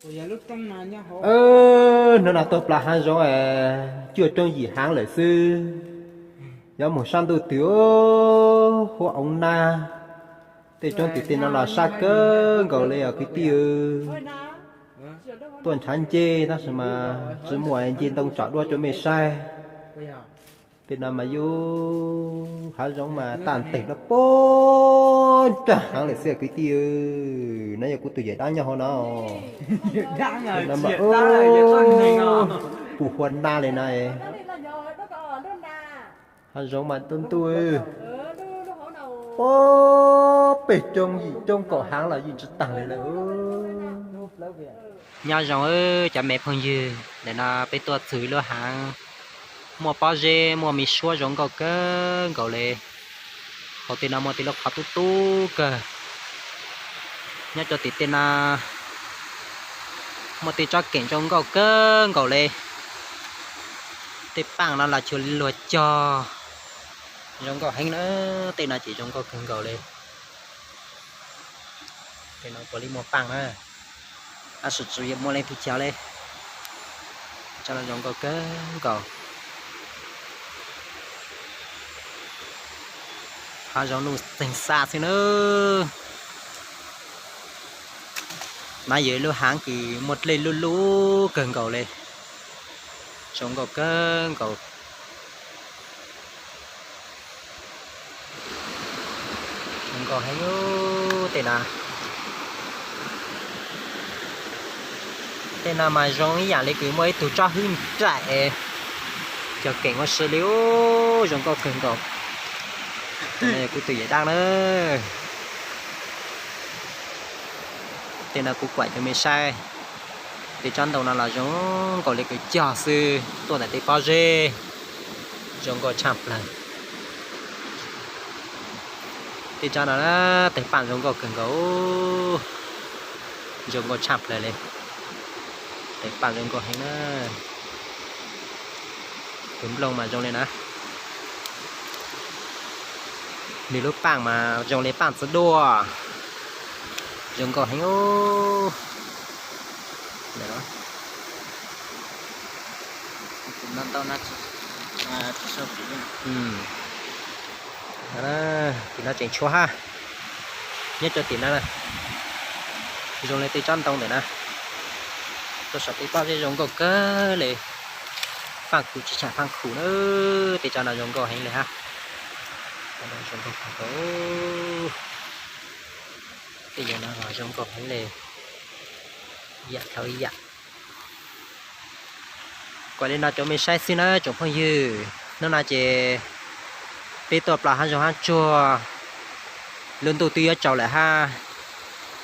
Hnub no tuaj plas hav zoov cuaj rooj yim haav lawm xwb. Yuav mus sab ntuj twg, huab oov nab. Tej roob tim tej no los sab kawg nkaus li os kwv tij. Tuaj nrhav ncej tab sis mas tsis muaj nce ntoo tsom duab rau mej saib. Tej no mas yus hav zoov mas tag nteeg no puag nram haav lawm xwb kwv tij. No yog kuv tus yawm dab nyob hauv no. Puas huab nab li no. Hav zoov mas ntuj ntuj, puag pem roob yim roob kaum haav los yeej tsis tag li lawm. Nyob zoo cov me phooj ywg, ntawm no peb tuaj txug ib lub haav muaj pob zeb muaj me suab zoo nkauj kawg nkaus li. Hauv tej no muaj tej lub qhov tub tub kawg. Nyob rau tim tej no muaj tej tsob keem zoo nkauj kawg nkaus li. Tej paaj no los cuag luag cog, zoo nkauj heev na. Tej no ces zoo nkauj kawg nkaus li. Tej no puav leej muaj paaj na, tab sis tsis muaj leej twg cog li. Tsob no zoo nkauj kawg nkaus. Hav zoov nuj txeeg xa xwb na. No yog lub haav kws muaj dlej luj luj kawg nkaus li. Zoo nkauj kawg nkaus. Zoo nkauj heev tej no. Tej no mas zoo ib yam li kws muaj ib tug tsob hwb nraim, cog keem ua si li. Zoo nkauj kawg nkaus. Kuv tus yawm dab na. Tej no kuv kuam cov me saib. Tej tsob ntoo no los zoo nkaus li kws cog xwb, tuaj ntawm tej pob zeb. Zoo nkauj tshaj plawg. Tej tsob no na, tej paaj zoo nkauj kawg nkaus. Zoo nkauj tshaj plawg li. Tej paaj zoo nkauj heev na. Tus nplooj mas zoo li na. Nws lub paaj mas zoo li paaj txiv duaj. Zoo nkauj heev. Tim no tseem tshuav hab. Nyob rau tim no zoo li tej tsob ntoo ntawm na. Tuaj saum tej pob zeb zoo nkauj kawg li. Faaj khuv tsis tsham faaj khuv na. Tej tsob no zoo nkauj heev li hab. Zoo nkauj kawg nkaus. Tej yam no zoo nkauj heev li. Yam thaum ib yam. Kuam li no rau mej saib xwb na tsoom phooj ywg. Hnub no ces peb tuaj plos hab zoov hab tsuag, lub ntuj twb yuav tsaus lawm hab,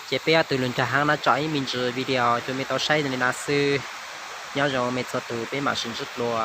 ces peb ob tug lug nrug haav no tsom ib me ntsis video rau mej tau saib li no xwb. Nyob zoo mej txhua tus, peb mam sib ntsib dlua.